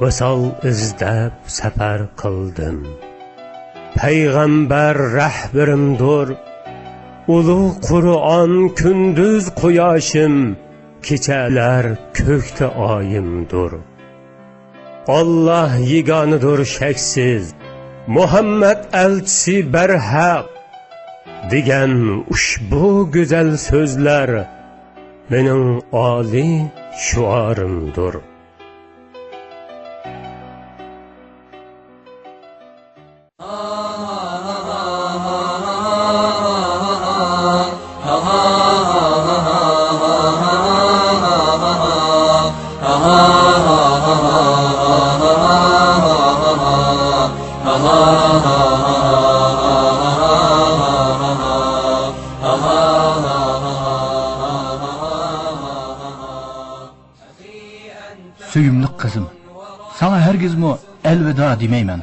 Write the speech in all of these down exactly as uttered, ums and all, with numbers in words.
ۋىسال ئىزدەپ سەپەر قىلدىم. پەيغەمبەر رەھبىرىمدۇر. ئۇلۇغ قۇرئان كۈندۈز قۇياشىم، كېچەلەر كۆكتە ئايىمدۇر. ئاللاھ يېگانىدۇر شەكسىز، مۇھەممەد ئەلچىسى بەرھەق، دېگەن ئۇشبۇ گۈزەل سۆزلەر مېنىڭ ئالىي شوئارىمدۇر. سۆيۈملۈك قىزىم، ساڭا ھەرگىزمۇ ئەلۋىدا دېمەيمەن،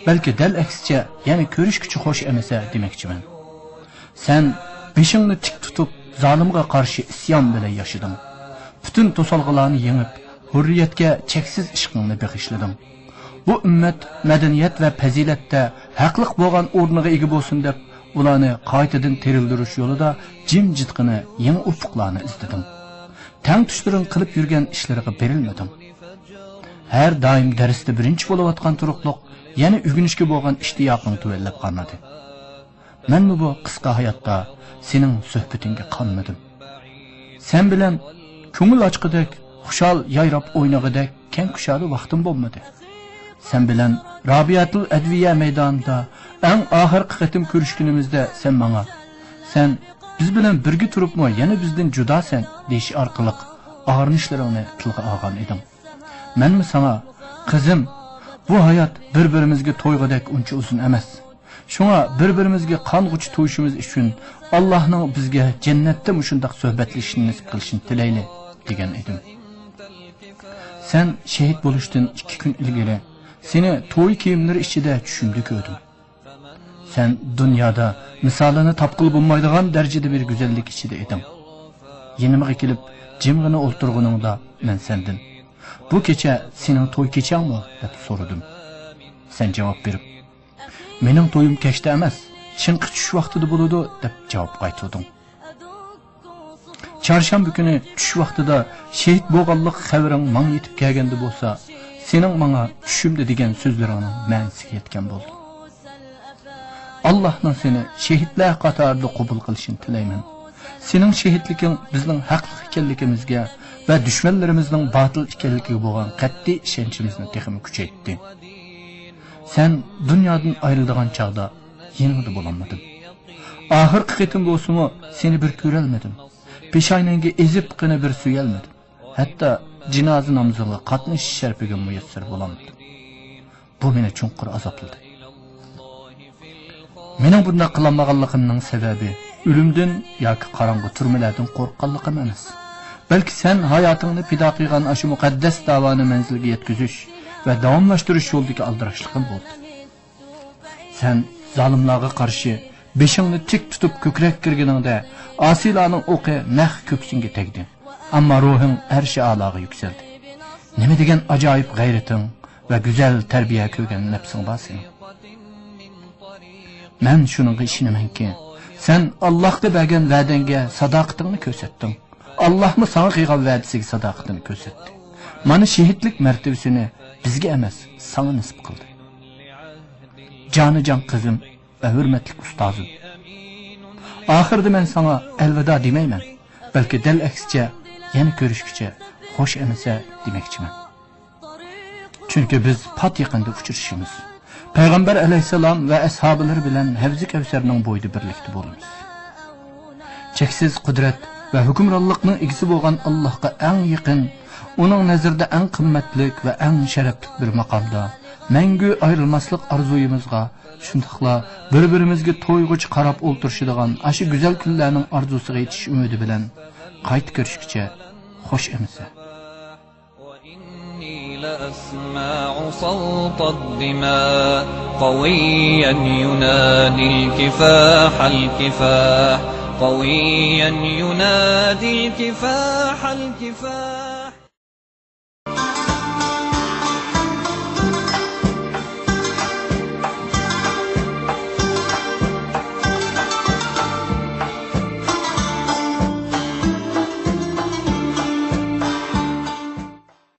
بەلكى دەل ئەكسىچە، يەنە كۆرۈشكۈچە خوش ئەمىسە دېمەكچىمەن. سەن بېشىڭنى تىك تۇتۇپ، زالىمغا قارشى ئىسيان بىلەن ياشىدىڭ. پۈتۈن توسالغۇلارنى يېڭىپ، ھۇررىيەتكە چەكسىز ئىشقىڭنى بېغىشلىدىڭ. بۇ ئۈممەت مەدەنىيەت ۋە پەزىلەتتە ھەقلىق بولغان ئورنىغا ئىگە بولسۇن دەپ، ئۇلارنى قايتىدىن تىرىلدۈرۈش يولىدا جىمجىتقىنا يېڭى ئۇپۇقلارنى ئىزدىدىڭ. تەڭتۇشلىرىڭ قىلىپ يۈرگەن ئىشلىرىغا بېرىلمىدىڭ. ھەر دائىم دەرستە بىرىنچى بولۇۋاتقان تۇرۇقلۇق يەنە ئۆگىنىشكە بولغان ئىشتىياقىڭ تۆۋەنلەپ قالمىدى. مەنمۇ بۇ قىسقا ھاياتتا سېنىڭ سۆھبىتىڭگە قانمىدىم. سەن بىلەن كۆڭۈل ئاچقۇدەك، خۇشال يايراپ ئوينىغۇدەك كەڭ كۇشادە ۋاقتىم بولمىدى. سەن بىلەن رابىئەتۇل ئەدۋىيە مەيدانىدا ئەڭ ئاخىرقى قېتىم كۆرۈشكىنىمىزدە سەن ماڭا، سەن بىز بىلەن بىرگە تۇرۇپمۇ يەنە بىزدىن جۇداسەن دېيىش ئارقىلىق ئاغرىنىشلىرىڭنى تىلغا ئالغان ئىدىڭ. مەنمۇ ساڭا، قىزىم، بۇ ھايات بىر-بىرىمىزگە تويغۇدەك ئۇنچە ئۇزۇن ئەمەس. شۇڭا بىر-بىرىمىزگە قانغۇچە تويۇشىمىز ئۈچۈن ئاللاھنىڭ بىزگە جەننەتتە مۇشۇنداق سۆھبەتلىشىشنى نېسىپ قىلىشىنى تىلەيلى، دېگەن ئىدىم. سەن شېھىت بولۇشتىن ئىككى كۈن ئىلگىرى سېنى توي كىيىملىرى ئىچىدە چۈشۈمدە كۆردۈم. سەن دۇنيادا مىسالىنى تاپقىلى بولمايدىغان دەرىجىدە بىر گۈزەللىك ئىچىدە ئىدىڭ. يېنىمغا كېلىپ جىمغىنا ئولتۇرغىنىڭدا مەن سەندىن، «بۇ كېچە سېنىڭ توي كېچەڭمۇ؟» دەپ سورىدىم. سەن جاۋاب بېرىپ، «مېنىڭ تويۇم كەچتە ئەمەس، چىڭقى چۈش ۋاقتىدا بولىدۇ» دەپ جاۋاب قايتۇردۇڭ. چارشەنبە كۈنى چۈش ۋاقتىدا شېھىت بولغانلىق خەۋىرىڭ ماڭا يېتىپ كەلگەندە بولسا، سېنىڭ ماڭا چۈشۈمدە دېگەن سۆزلىرىڭنىڭ مەنىسىگە يەتكەن بولدۇم. ئاللاھنىڭ سېنى شېھىتلەر قاتارىدا قوبۇل قىلىشىنى تىلەيمەن. سېنىڭ شېھىتلىكىڭ بىزنىڭ ھەقلىق ئىكەنلىكىمىزگە ۋە دۈشمەنلىرىمىزنىڭ باتىل ئىكەنلىكىگە بولغان قەتئىي ئىشەنچىمىزنى تېخىمۇ كۈچەيتتى. سەن دۇنيادىن ئايرىلىدىغان چاغدا يېنىڭدا بولالمىدىم. ئاخىرقى قېتىم بولسىمۇ سېنى بىر كۆرەلمىدىم. پېشاينىڭگە ئېزىپ قېنى بىر سۆيەلمىدىم. ھەتتا جىنازا نامىزىغا قاتنىشىش شەرىپىگە مۇيەسسەر بولالمىدىم. بۇ مېنى چوڭقۇر ئازابلىدى. مېنىڭ بۇنداق قىلالمىغانلىقىمنىڭ سەۋەبى ئۆلۈمدىن ياكى قاراڭغۇ تۈرمىلەردىن قورققانلىقىم ئەمەس. بەلكى سەن ھاياتىڭنى پىدا قىلغان ئاشۇ مۇقەددەس داۋانى مەنزىلگە يەتكۈزۈش ۋە داۋاملاشتۇرۇش يولىدىكى ئالدىراشلىقىم بولدى. سەن زالىملارغا قارشى بېشىڭنى تىك تۇتۇپ كۆكرەك كىرگىنىڭدە، ئاسىيلارنىڭ ئوقى نەق كۆكسۈڭگە تەگدى. ئەمما روھىڭ ئەرشى ئالاغا يۈكسەلدى. نېمە دېگەن ئاجايىپ غەيرىتىڭ ۋە گۈزەل تەربىيە كۆرگەن نەپسىڭ بار سېنىڭ. مەن شۇنىڭغا ئىشىنىمەنكى، سەن ئاللاھقا بەرگەن ۋەدەڭگە ساداقىتىڭنى كۆرسەتتىڭ. ئاللاھمۇ ساڭا قىلغان ۋەدىسىگە ساداقىتىنى كۆرسەتتى. مانا شېھىتلىك مەرتىۋىسىنى بىزگە ئەمەس، ساڭا نېسىپ قىلدى. جانىجان قىزىم ۋە ھۆرمەتلىك ئۇستازىم. ئاخىرىدا مەن ساڭا ئەلۋىدا دېمەيمەن، بەلكى دەل ئەكسىچە، يەنە كۆرۈشكۈچە، خوش ئەمىسە دېمەكچىمەن. چۈنكى بىز پات يېقىندا ئۇچرىشىمىز. پەيغەمبەر ئەلەيھىسسالام ۋە ئەسھابىلىرى بىلەن ھەۋزى كەۋسەرنىڭ بويىدا بىرلىكتە بولىمىز. چەكسىز قۇدرەت ۋە ھۆكۈمرانلىقنىڭ ئىگىسى بولغان ئاللاھقا ئەڭ يېقىن، ئۇنىڭ نەزىرىدە ئەڭ قىممەتلىك ۋە ئەڭ شەرەپلىك بىر ماقامدا مەڭگۈ ئايرىلماسلىق ئارزۇيىمىزغا، شۇنداقلا بىر-بىرىمىزگە تويغۇچە قاراپ ئولتۇرۇشىدىغان ئاشۇ گۈزەل كۈنلەرنىڭ ئارزۇسىغا يېتىش ئۈمىدى بىلەن قايتا كۆرۈشكىچە خوش ئەمىسە. وإني لأسمع صوت الدماء قويا ينادي الكفاح الكفاح، قويا ينادي الكفاح الكفاح.